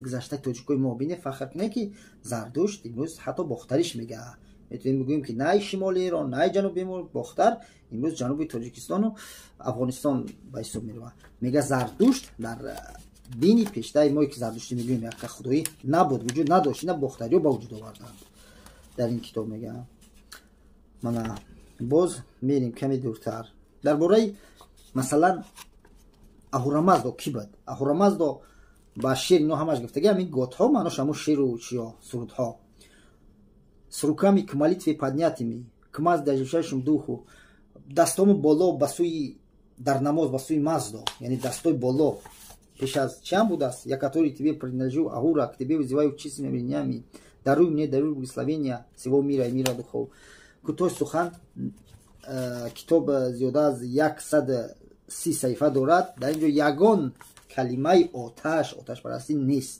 Гузаштаи тоҷикои мо бине, фахр кунем, ки Зардушт имрӯз ҳатто бохтариш мега. Метавонем бигӯем, ки най шимоли Эрон, най ҷануби Бохтар, имрӯз ҷануби Тоҷикистону Афғонистон ба ҳисоб меравад. Мега, Зардушт дар дини пештаи мо, ки зардуштӣ мегӯем, яка худоӣ набуд, вуҷуд надошт, ина бохтариё ба вуҷуд оварданд, дар ин китоб мега. Мана, боз мерем каме дуртар. Дар бораи, масалан, Аҳурамаздо кӣ буд? Аҳурамаздо ба шер ино ҳамаш гуфтаги, ҳамин готҳо, маънош ҳамун шеру чиё, сурудҳо. «С руками к молитве поднятыми, к Мазде, ожившему духу», дастому боло ба сӯи, дар намоз ба сӯи Маздо, яъне дастои боло пеш аз чиам будааст. «Я, который тебе принадлежу, Ахура, к тебе вызываю чистыми именами, даруй мне, даруй благословения всего мира и мира духов». Кӯтоҳ сухан, китоб зиёда аз 130 саҳифа дорад. Дар ин ҷо ягон калимаи оташ, оташпарастӣ нест.